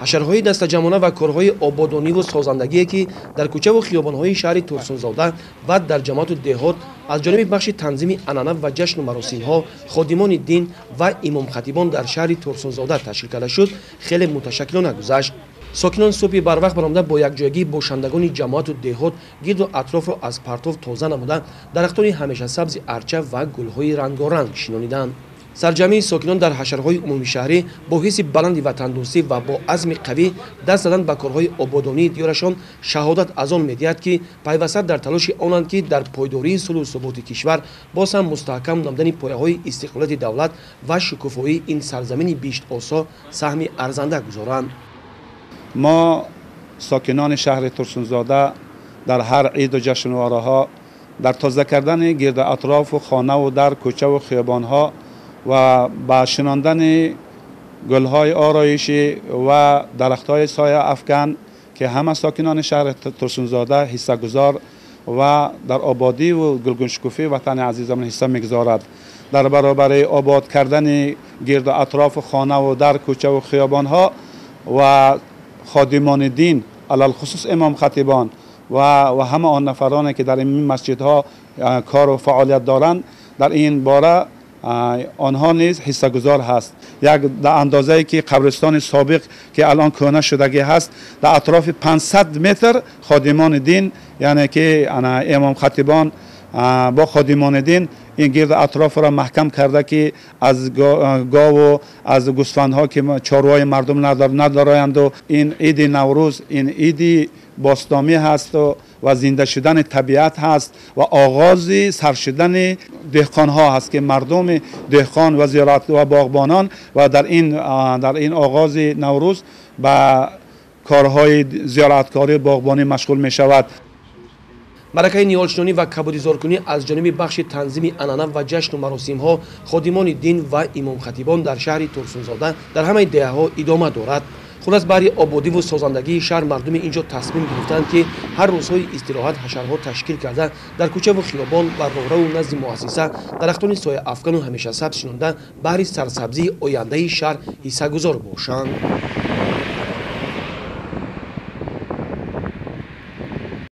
Ҳашарҳои дастаҷамъона ва корҳои ободониву созандагие, ки дар кӯчаву хиёбонҳои шаҳри Турсунзода ва дар ҷамоату деҳот аз ҷониби бахши танзими анъана ва ҷашну маросимҳо, ходимони дин ва имомхатибон дар шаҳри Турсунзода ташкил карда шуд, хеле муташаккилона гузашт. Сокинон субҳи барвақт баромада бо якҷоягии бошандагони ҷамоату деҳот гирду атрофро аз партов тоза намуда, дарахтони ҳамешасабзи арча ва гулҳои рангоранг шинониданд. Сарҷамъии сокинон дар ҳашарҳои умумишаҳрӣ бо ҳисси баланди ватандӯстӣ ва бо азми қавӣ даст задан ба корҳои ободонии диёрашон шаҳодат аз он медиҳад, ки пайваста дар талоши онанд, ки дар пойдории сулҳу суботи кишвар, боз ҳам мустаҳкам намудани пояҳои истиқлолияти давлат ва шукуфоии ин сарзамини биҳиштосо саҳми арзанда гузоранд. Мо сокинони шаҳри Турсунзода дар ҳар иду ҷашнвораҳо дар тоза кардани гирду атрофу хонаву дар кӯчаву хиёбонҳо ва ба шинондани гулҳои ороишӣ ва дарахтҳои сояафкан, ки ҳама сокинони шаҳри Турсунзода ҳиссагузор ва дар ободиву гулгуншукуфии ватани азизамон ҳисса мегузорад. Дар баробари обод кардани гирду атрофу хонаву дар кӯчаву хиёбонҳо ва ходимони дин, алалхусус имомхатибон ва ҳама он нафароне, ки дар ин масҷидҳо кору фаъолият доранд, дар ин бора онҳо низ ҳиссагузор ҳаст. Як дар андозае ки қабристони собиқ, ки алон кӯҳна шудагӣ ҳаст, дар атрофи 500 метр ходимони дин, яъне ки имомхатибон бо ходимони дин ин гирду атрофро маҳкам карда, ки аз гову аз гӯсфандҳо, ки чорвои мардум надороянду. Ин иди Наврӯз, ин иди бостомӣ ҳасту ва зинда шудани табиат ҳаст ва оғози сар шудани деҳқонҳо ҳаст, ки мардуми деҳқон ва зироат ва боғбонон ва дар ин оғози Наврӯз ба корҳои зироаткорӣ, боғбонӣ машғул мешавад. Маъракаи ниҳолшинонӣ ва кабудизоркунӣ аз ҷониби бахши танзими анъана ва ҷашну маросимҳо, ходимони дин ва имомхатибон дар шаҳри Турсунзода дар ҳамаи деҳаҳо идома дорад. Хулас, баҳри ободиву созандагии шаҳр мардуми ин ҷо тасмим гирифтанд, ки ҳар рӯзҳои истироҳат ҳашарҳо ташкил карда, дар кӯчаву хиёбон ва роҳраву назди муассиса дарахтони сояафкану ҳамешасабз шинонда, баҳри сарсабзии ояндаи шаҳр ҳиссагузор бошанд.